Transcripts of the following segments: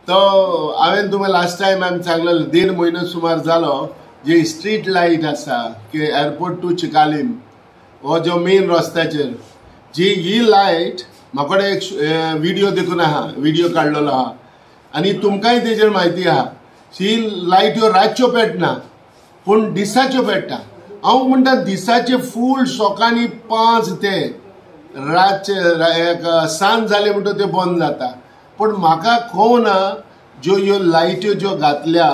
तो हांवें तुमकां लास्ट टायम आमी सांगलेलो 1.5 म्हयनो सुमार जालो जी स्ट्रीट लायट आसा की एअरपोर्ट टू चिकालीम हो जो मेन रस्त्याचेर जी ही लायट म्हाका एक विडियो देखून आहा, विडियो काडलेलो आहा आनी तुमकांय तेजेर म्हायती आहा. ही लायट ह्यो रातच्यो पेटना पूण दिसाच्यो पेट्टा. हांव म्हणटा दिसाचे फूल सकाळीं 5 ते रातचे एक सांज जाले म्हणटा ते बंद जाता. पूण म्हाका खो ना ज्यो ह्यो लायट्यो ज्यो घातल्या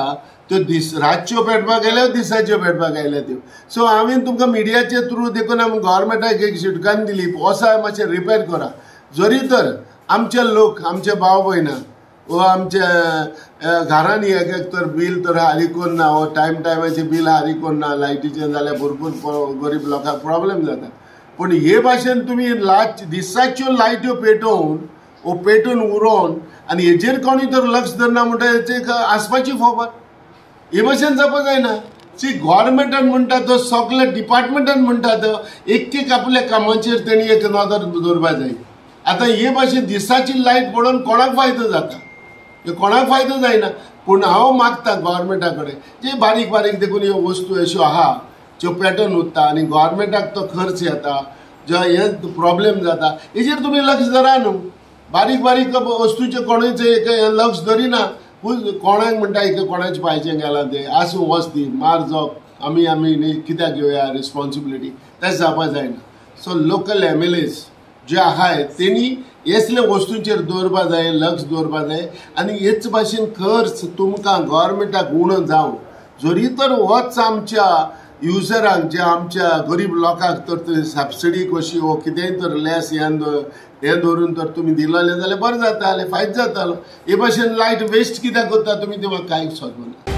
त्यो दीस रातच्यो पेटपाक आयल्या दिसाच्यो पेटपाक आयल्या त्यो. सो हांवें तुमकां मिडियाचे थ्रू देखून आमी गव्हर्मेंटाक एक शिटकान दिली वोसा मातशें रिपेर करा. जरी तर आमचे लोक आमचे भाव भयणां वो आमच्या घरांनी एक एक तर बील तर हारी करना वो टायम टायमाचें बील हारी करना लायटीचें जाल्यार भरपूर गरीब लोकांक प्रॉब्लेम जाता. पूण हे भाशेन तुमी दिसाच्यो लायट्यो पेटोवन वो पेटून उरोवन आनी हेजेर कोणी तर लक्ष धरना म्हणटा हेचे आसपाची खबर. हे भाशेन जावपा जायना. सी गव्हर्मेंटान म्हणटा तो सगळे डिपार्टमेंटान म्हणटा तो एक एक आपल्या कामाचेर तेणी एक नदर दवरपा जाय. आतां हे भाशेन दिसाची लायट पडोवन कोणाक फायदो जाता, कोणाक फायदो जायना. पूण हांव मागता गव्हर्मेंटा कडेन जे बारीक बारीक देखून ह्यो वस्तू अश्यो आहा ज्यो पेटोवन उरता आनी गव्हर्मेंटाक तो खर्च येता जो हे प्रॉब्लेम जाता हेजेर तुमी लक्ष धरा न्हू. बारीक बारीक वस्तूचें कोणूच एक लक्ष धरिना. कोणाक म्हणटा एक कोणाचें पांयचें गेलां तें आसूं वच दी मार जोप आमी आमी न्ही कित्याक घेवया रिस्पॉन्सिबिलिटी तें जावपा जायना. सो लोकल MLAs जे आहाय तेणी हेसले वस्तूंचेर दवरपा जाय, लक्ष दवरपा जाय आनी हेच भाशेन खर्च तुमकां गव्हर्मेंटाक उणो जावं. जरी तर होच आमच्या युजरांक जे आमच्या गरीब लोकांक तर सबसिडी कशी वो कितेंय तर लेस हें दवरून तर तुमी दिलेलें जाल्यार बरें जातालें, फायदो जातालो. हे भाशेन लायट वेस्ट कित्याक करता तुमी तें म्हाका कांय समजना.